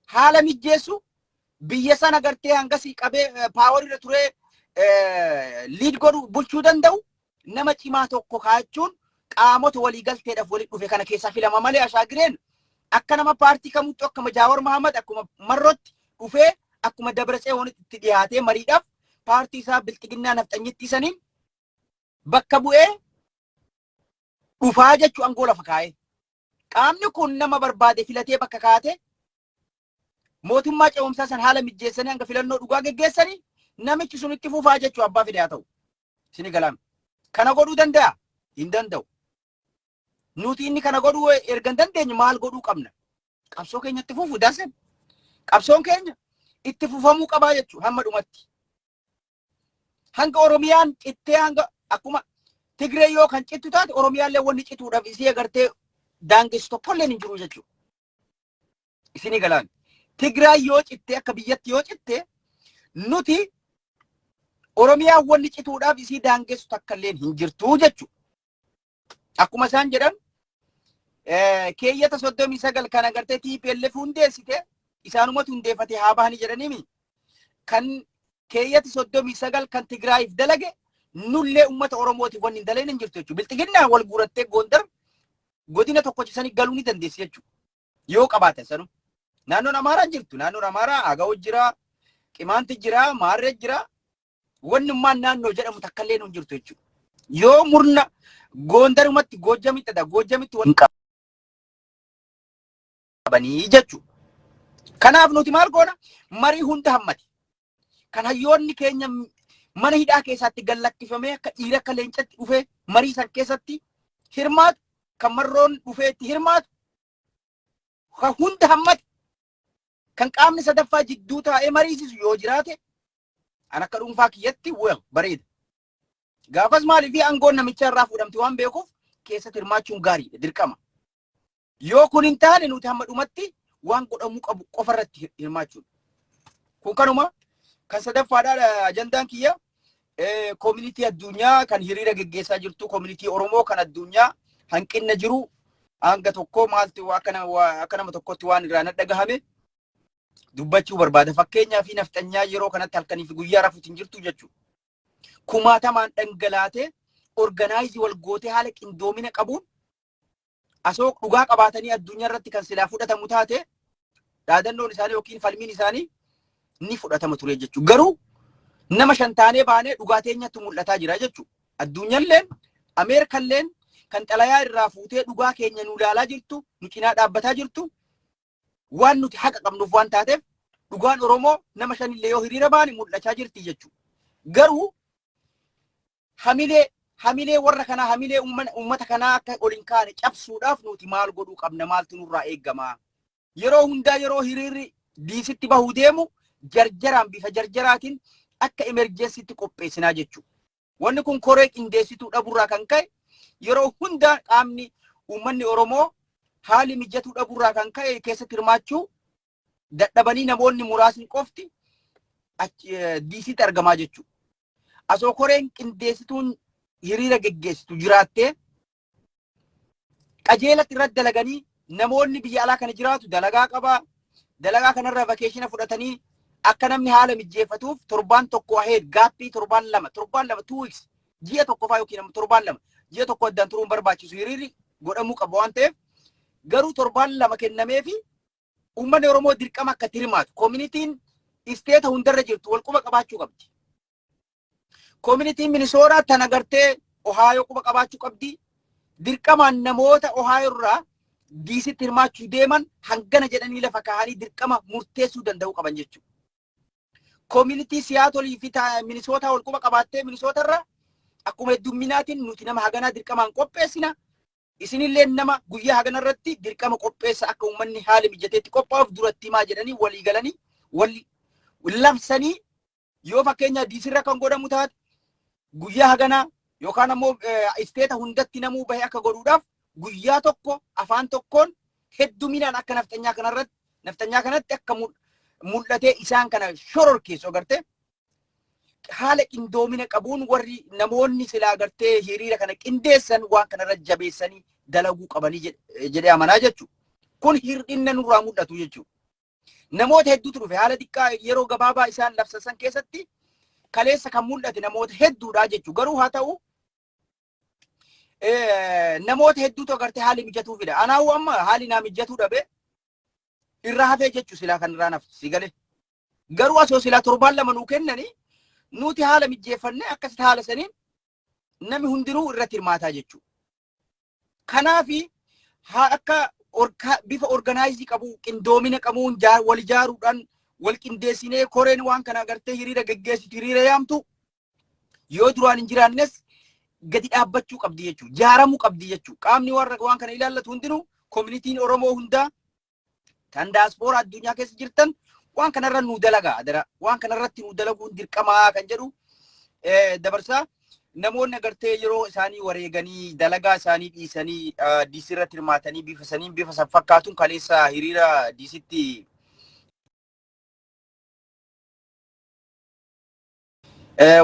haala mijjeessu, biyya sana gartee hangasii qabee power irra turee lead godhu, bulchuu danda'u, nama cimaa tokko kaa'achuun qaamota waliigalteedhaaf walitti dhufe kana keessaa filama malee, Ashaagireen akka nama paartii kamuttu, akkuma Jaawar Mahamad, akkuma Marrotti dhufee, akkuma Dabratsewonitti itti dhiyaatee mariidhaaf paartii isaa Bilxiginnaa nafxanyitti saniin bakka bu'ee dhufaa jechuu aangoo lafa kaa'ee. Qaamni kun nama barbaade filatee bakka kaa'ate, mootummaa ce'umsaa san haala mijjeessanii hanga filannoo dhugaa geggeessanii namichi sun itti fufaa jechuu, abbaa fide haa ta'u. Sini galaam. Kana godhuu danda'a? Hin danda'u. Nuti inni kana godhuu erga hin dandeenye maal godhuu qabna? Qabsoo keenya itti fufu dasen. Qabsoon keenya itti fufamuu qabaa jechuu hamma dhumatti. Hanga Oromiyaan cittee, hanga akkuma Tigree yoo kan cittu taate, Oromiyaallee wanni cituudhaaf isii agartee daangessu tokkolleen hin jiru jechuudha. Isinii galaan. Tigraay yoo citte, akka biyyatti yoo citte, nuti Oromiyaan wanni cituudhaaf isii daangessu takkalleen hin jirtu jechuudha. Akkuma isaan jedhan, keeyyata 39 kan agartee TPLF hundeessite isaanumatu hundeeffate haa bahanii jedhaniimi. Kan keeyyati 39 kan Tigraayiif dalage nullee uummata Oromootiif wanni hin dalagne hin jirtu jechuudha. Bilxiginnaan wal guurattee Gondar godina tokkochisanii galuu ni dandeessi jechuudha. Yoo qabaatan sanu. Naannoon Amaaraa jirtu. Naannoon Amaaraa Agaw jira, Qimaanti jira, Maarree jira. Wannummaan naannoo jedhamu takkallee hin jirtu jechuudha. Yoo murna Gondarumatti Goojjamitti dha, Goojjamitti wal qabanii jechuudha. Kanaaf nuti maal goona? Marii hunda hammate. Kan hayyoonni keenya mana hidhaa keessatti gallakkifamee akka dhiira akka leencatti dhufee marii san keessatti hirmaatu, kan Marroon dhufee itti hirmaatu, kan hunda hammate, kan qaamni sadaffaa jidduu taa'ee mariisisu yoo jiraate, an akka dhuunfaa kiyyatti well bareeda. Gaafas maaliif aangoon namicha irraa fuudhamti waan beekuuf keessatti hirmaachuun gaariidha, dirqama. Yoo kun hin taane nuti hamma dhumatti waan godhamuu qabu qofa irratti hirmaachuudha. Kun kanuma. Kan sadaffaadha ajandaan kiyya, community addunyaa kan hiriira geggeessaa jirtu, community Oromoo kan addunyaa hanqinna jiru hanga tokko maaltu akka nama tokkotti waan irraa dhagahame dubbachuu barbaada. Fakkeenyaa fi nafxanyaa yeroo kanatti halkanii fi guyyaa rafuutti hin jirtu jechuudha. Kumaatamaan dhangalaatee organize wal gootee haala qindoomina qabuun asoo dhugaa qabaatanii addunyaa irratti kan silaa fudhatamu taate, dhaadannoon isaanii yookiin falmiin isaanii ni fudhatama ture jechuudha. Garuu nama 5 taanee baanee dhugaa teenyatti mul'ataa jira jechuudha. Addunyalleen, Ameerikalleen kan xalayaa irraa fuutee dhugaa keenya nu ilaalaa jirtu, nu cinaa dhaabbataa jirtu, waan nuti haqa qabnuuf waan taateef dhugaan Oromoo nama 5llee yoo hiriira baane mul'achaa jirti jechuudha. Garuu hamilee warra kanaa, hamilee uummata kanaa akka ol hin kaane cabsuudhaaf nuti maal godhuu qabna? Maaltu nurraa eeggama? Yeroo hundaa yeroo hiriirri DCtti bahuu deemu jarjaraan, bifa jarjaraatiin akka emergencytti qopheessinaa jechuudha. Wanni kun koree qindeessituu dhaburraa kan ka'e, yeroo hundaa qaamni uummanni Oromoo haali mijatuu dhaburraa kan ka'e keessatti hirmaachuu dadhabanii namoonni muraasni qofti DCtti argamaa jechuudha. Asoo koreen qindeessituun hiriira geggeessitu jiraattee, qajeelatti irratti dalaganii, namoonni biyya alaa kana jiraatu dalagaa qabaa. Dalagaa kanarra vacation fudhatanii akka namni haala mijjeeffatuuf torbaan 1 ahead gapii torbaan 2, torbaan 2, 2 weeks, ji'a 1 faa yookiin torbaan 2, ji'a 1 addaan turuun barbaachisu, hiriirri godhamuu qaba waan ta'eef. Garuu torbaan 2 kennameefi uummanni Oromoo dirqama akka itti hirmaatu communityn stateta hundarra jirtu wal quba qabaachuu qabdi. Communityn Minisootaa tan agartee Ohaayoo quba qabaachuu qabdi. Dirqamaan namoota Ohaayoo irraa DCtti hirmaachuu deeman hangana jedhanii lafa kaa'anii dirqama murteessuu danda'uu qaban jechuudha. Community Siyaatolii fi Minisootaa wal quba qabaattee Minisoota irraa akkuma heddumminaatiin nuti nama haganaa dirqamaan qopheessina. Isinillee nama guyyaa hagana irratti dirqama qopheessa, akka uummanni haala mijateetti qophaa'uuf duratti himaa jedhanii walii galanii wal labsanii, yoo fakkeenya DCrra kan godhamu taate guyyaa haganaa yookaan ammoo stateta hundatti namuu bahee akka godhuudhaaf guyyaa tokko afaan tokkoon hedduminaan akka nafxanyaa kanarratti, nafxanyaa kanatti akka mul'atee isaan kana shororkeessu agartee haala qindoomina qabuun warri namoonni silaa agartee hiriira kana qindeessan waan kanarra jabeessanii dalaguu qabanii jedhee amanaa jechuudha. Kun hir'inna nurraa mul'atu jechuudha. Namoota hedduutu dhufe. Haala xiqqaa yeroo gabaabaa isaan labsan keessatti kaleessa kan mul'ate namoota hedduudha jechuudha. Garuu haa ta'u, namoota hedduutu agartee haali mijatuufidha. Anaawuu amma haali naa mijatuu dhabe irraa hafee jechuu, silaa kan irraa nafti si galee. Garuu asoo silaa torbaan 2 nuu kennanii nuti haala mijeeffannee akkasitti haala saniin namni hundinuu irratti hirmaataa jechuudha. Kanaafi akka bifa organize qabu, qindoomina qabuun wal ijaaruudhaan wal qindeessinee koreen waan kana agartee hiriira geggeessitu, hiriira yaamtu yoo duraan hin jiraannes gadi dhaabbachuu qabdi jechuudha. Jaaramuu qabdi jechuudha. Qaamni warra waan kana ilaallatu hundinuu, communityn Oromoo hundaa kan daaspooraa addunyaa keessa jirtan, waan kanarra nuu dalagaa adara, waan kanarratti nuu dalaguun dirqamaa kan jedhu dabarsaa. Namoonni agartee yeroo isaanii wareeganii, dalagaa isaanii dhiisanii DC irratti hirmaatanii bifa saniin, bifa san fakkaatuun kaleessa hiriira DCtti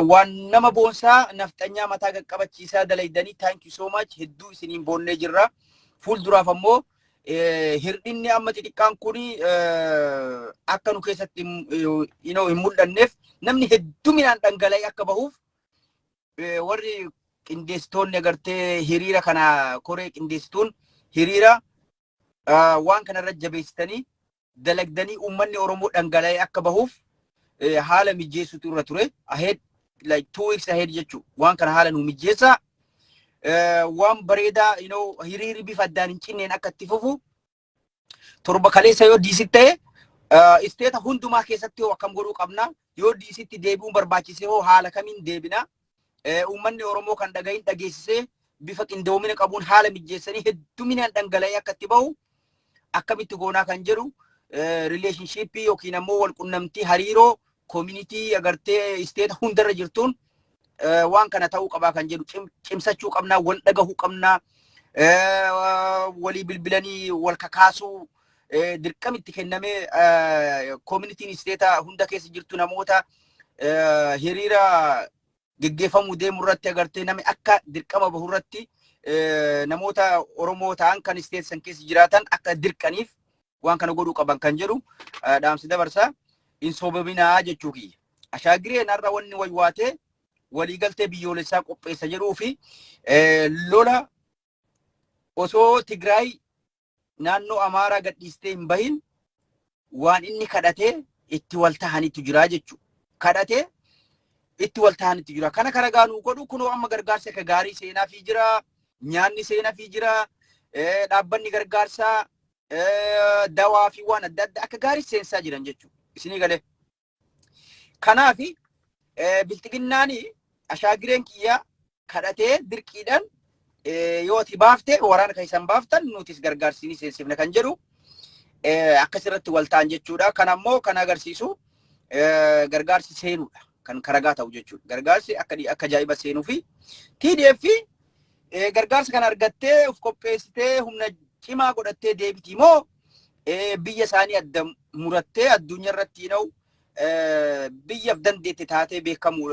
waan nama boonsaa nafxanyaa mataa qaqqabachiisaa dalaydanii, thank you so much, hedduu isiniin boonnee jirra. Fuulduraaf ammoo hir'inni amma xixiqqaan kun akka nu keessatti hin mul'anneef, namni hedduminaan dhangala'ee akka bahuuf, warri qindeessitoonni agartee hiriira kana, koree qindeessituun hiriira, waan kanarra jabeessitanii dalagdanii uummanni Oromoo dhangala'ee akka bahuuf haala mijeessutu irra ture. Ahead, like 2 weeks ahead jechuu, waan kana haala nu mijeessaa. Waan bareedaa hiriirri bifa addaan hin cinneen akka itti fufu, torba kaleessa yoo DCtti ta'e stateta hundumaa keessatti hoo akkam godhuu qabna? Yoo DCtti deebi'uun barbaachise hoo haala kamiin deebina? Uummanni Oromoo kan dhagahin dhageessisee bifa qindoomina qabuun haala mijeessanii hedduminaan dhangala'ee akka itti bahu akkamitti goonaa kan jedhu, relationshipii yookiin ammoo wal qunnamtii, hariiroo community agartee stateta hundarra jirtuun waan kana ta'uu qabaa kan jedhu cimsachuu qabnaa, wal dhagahuu qabnaa, walii bilbilanii wal kakaasuu dirqamitti kennamee communityn stateta hunda keessa jirtu namoota hiriira geggeeffamuu deemu irratti agartee namni akka dirqama bahu irratti namoota Oromoo ta'an kan state san keessa jiraatan akka dirqaniif waan kana godhuu qaban kan jedhu dhaamsi dabarsaa. Hin sobaminaa jechuu kiyya. Ashaagireen har'a wanni waywaatee Waliigaltee biyyoolessaa qopheessa jedhuu fi lola osoo Tigraay naannoo Amaaraa gadhiistee hin bahin waan inni kadhatee itti wal tahanitu jira jechuudha. Kadhatee itti wal tahanitu jira. Kana kara gaanuu godhu kunoo amma gargaarsa akka gaarii seenaafii jira. Nyaanni seenaafii jira. Dhaabbanni gargaarsaa dawaa fi waan adda addaa akka gaarii seensaa jiran jechuudha. Isinii galee. Kanaafi bilxiginnaan ashaagireen kiyyaa kadhatee dirqiidhaan yoo ati baafte, waraana kan isaan baaftan, nutis gargaarsinii seensifne kan jedhu akkasirratti wal ta'an jechuudha. Kan ammoo kan agarsiisu gargaarsi seenuudha. Kan karagaa ta'u jechuudha. Gargaarsi akka ajaa'iba seenuu fi TDF gargaarsa kana argattee of qopheessitee humna cimaa godhattee deebiti moo biyya isaanii adda murattee addunyaa irratti na'u biyyaaf dandeette taatee beekamu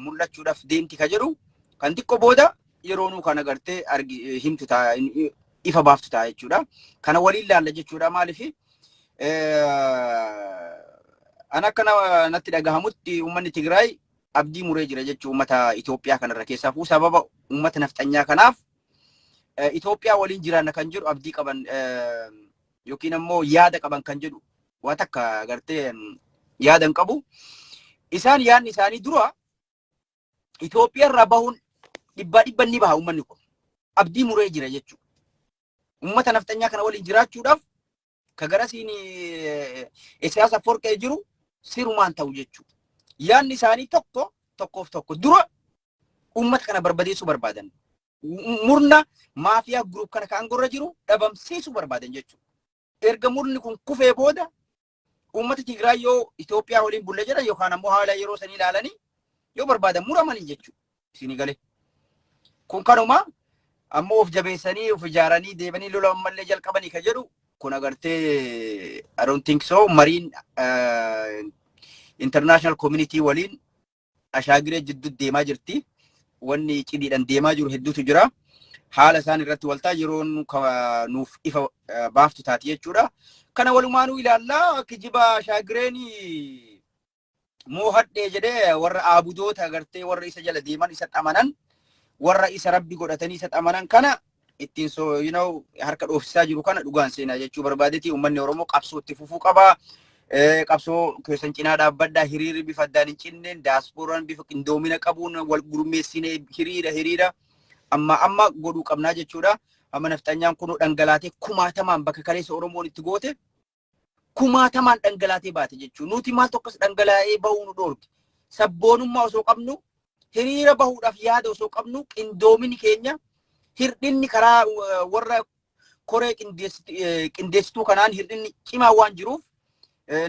mul'achuudhaaf deemti ka jedhu kan xiqqoo booda yeroo nuu kan agartee argi himtu ta'a, ifa baaftu ta'a jechuudha. Kana waliin laalla jechuudha. Maaliif, an akka natti dhagahamutti uummanni Tigraay abdii muree jira jechuudha uummata Itoophiyaa kanarra. Keessaafuu sababa uummata nafxanyaa kanaaf Itoophiyaa waliin jiraanna kan jedhu abdii qaban yookiin ammoo yaada qaban kan jedhu waa takka agartee yaada hin qabu. Isaan yaadni isaanii dura Itoophiyaa irraa bahuun dhibbaa dhibba ni baha uummanni kun. Abdii muree jira jechuudha. Uummata nafxanyaa kana waliin jiraachuudhaaf ka garasiin siyaasa forqee jiru sirumaan ta'u jechuudha. Yaadni isaanii tokko tokkoof tokko dura uummata kana barbadeessuu barbaadan. Murna mafia group kana kan aangorra jiru dhabamsiisuu barbaadan jechuudha. Erga murni kun kufee booda uummata Tigraay yoo Itoophiyaa waliin bulle jedhan yookaan ammoo haala yeroo sanii ilaalanii yoo barbaadan muramanii jechuudha. Isinii galee. Kun kanuma ammoo of jabeessanii of ijaaranii deemanii lola ammallee jalqabanii ka jedhu kun agartee I don't think so. Mariin international community waliin ashaagiree jidduu deemaa jirti. Wanni cidiidhaan deemaa jiru hedduutu jira. Haala isaan irratti waltaa yeroon nuuf ifa baaftu taati jechuudha. Kana walumaanuu ilaallaa. Kijiba ashaagireen moohadhee jedhee warra aabudoota agartee warra isa jala deeman, isa xamanan, warra isa rabbi godhatanii isa xamanan kana ittiin so harka dhoofsisaa jiru kana dhugaan seenaa jechuu barbaadeeti. Uummanni Oromoo qabsoo itti fufuu qaba. Qabsoo keessan cinaa dhaabbadhaa. Hiriirri bifa addaan hin cinneen, daaspooraan bifa qindoomina qabuun wal gurmeessinee hiriira hiriira amma amma godhuu qabnaa jechuudha. Amma nafxanyaan kun dhangalaatee kumaatamaan bakka kaleessa Oromoon itti goote kumaatamaan dhangalaatee baate jechuudha. Nuti maal tokkos dhangalaa'ee bahuu nu dhoorge? Sabboonummaa osoo qabnu, hiriira bahuudhaaf yaada osoo qabnu, qindoomini keenya hirdhinni karaa warra koree qindeessituu kanaan hirdhinni cimaa waan jiruuf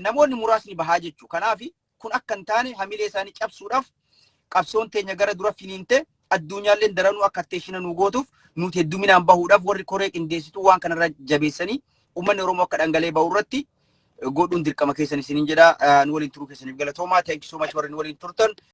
namoonni muraasni bahaa jechuudha. Kanaaf kun akka hin taane hamilee isaanii cabsuudhaaf qabsoon teenya gara dura finiinte addunyaalleen daranuu akka attention nu gootuuf nuti hedduminaan bahuudhaaf warri koree qindeessituu waan kanarra jabeessanii uummanni Oromoo akka dhangalee bahu irratti godhuun dirqama keessan isiniin jedha. Nu waliin turuu keessaniif galatoomaa. Thank you so much warri nu waliin turtan.